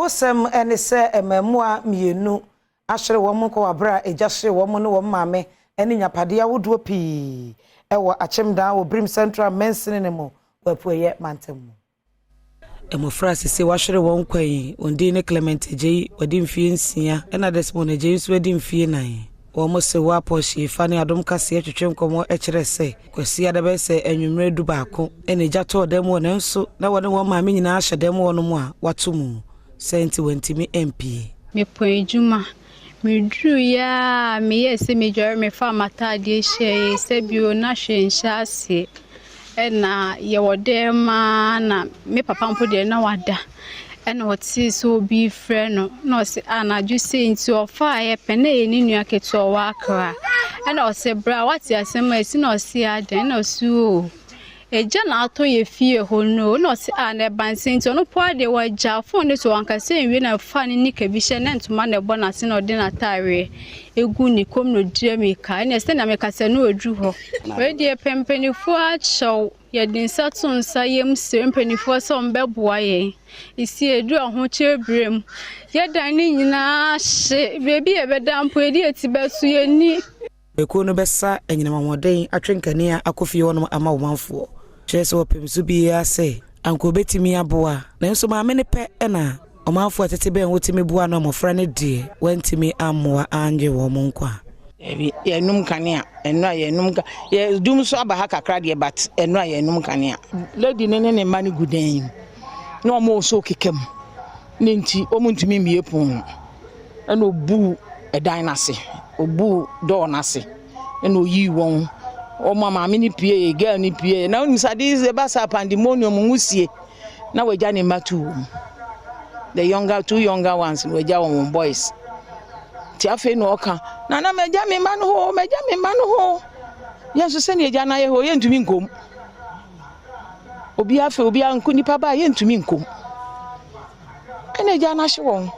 Awerɛhosɛm ne sɛ mmaamua mmienu ahwere wɔn nkwa wɔ bere a egya hyee wɔn ne wɔn maame ne nyapadeɛ ahodoɔ pii wɔ Akyemdan wɔ Birim Central mansini no mu wɔ Apueeɛ mantam mu. Mmɔfra a seesei wɔahwere wɔn nkwa yi, wɔn din ne Clement Agyei, wadi mfeɛ nsia, ɛna Desmond Agyei nso adi mfeɛ nan. Wɔn Sewaa Pɔhyeefa ne Adom Kaseɛ twetwe nkɔmmɔ kyerɛ sɛ, Kwasiada bɛyɛ sɛ anwummerɛ dubaako na egya tɔɔ dan mu hɔ nanso na wɔne wɔn maame nyinaa hyɛ dan mu hɔnom a wɔato mu, saa nti wɔantumi ampue. Mepɔn adwuma, meduruiɛ a meyɛɛ sɛ medware mefaa m'ataadeɛ hyɛeɛ sɛ bio na hwee nhyɛ aseɛ. Ɛna yɛwɔ dan mu ara na me papa mpo deɛ na wada. Ɛna ɔtee sɛ obi refrɛ no na ɔse anadwo sei nti ɔfaeɛ pɛ na ɛyɛ ne nua ketewa ɔwɔ Accra. Ɛna ɔse bra wate asɛm a ɛsi na ɔse adɛn ɛna ɔse o egya na atɔ yɛ fie hɔ no na ɔse a na ɛba nsɛ nti ɔno po adeɛ wagya fon no so wankasa nwie na fa ne nika bi hyɛ na ntoma na ɛbɔ n'ase na ɔde n'ataareɛ egu ne kɔn mu na ɔdua mirika ɛna sɛnea mekasa no ɔduru hɔ. Wei deɛ pɛ mpanimfoɔ akyɛw yɛde nsa to nsa yam srɛ mpanimfoɔ sɛ wɔmbɛboa yɛn. Esi edu ahokyere berɛ mu. Yɛdan ne nyinaa hye beebi a yɛbɛda mpo yɛde yɛn ti bɛto yɛnni. Ekuo no bɛsa anyinam ahoɔden atwe nkanea akɔ fie hɔnom ama ɔmanfoɔ. Kyerɛ sɛ wɔpem so biara sɛ anka obetumi aboa nanso maame no pɛ na ɔmanfoɔ a ɛtete bɛn hɔ tumi boa no a mmɔfra no deɛ wɔantumi ammoa annye wɔn nkwa. Dabi, yɛnum kanea. Ɛno a yɛnum ka yɛ dum nso aba ha kakra deɛ but ɛno a yɛnum kanea. Lady no ne ne mma no gu dan mu na wɔn nso keka mu ne nti wɔn ntumi mmie pon no ɛna obuu ɛdan no ase obuu door no ase ɛna oyii wɔn wɔn a maame no pie girl no pie na wɔn sɛ adeɛ ɛba saa pandemonium nwusie na wagya ne mma two wɔ mu the younger two younger ones na wagya wɔn wɔn boys nti afei na ɔka nana magya me mma no hɔ magya me mma no hɔ yɛn nso sɛnea agya no ayɛ hɔ yɛntumi nkom obi afei obi anko nipa ba yɛntumi nkom ɛna agya no ahye wɔn.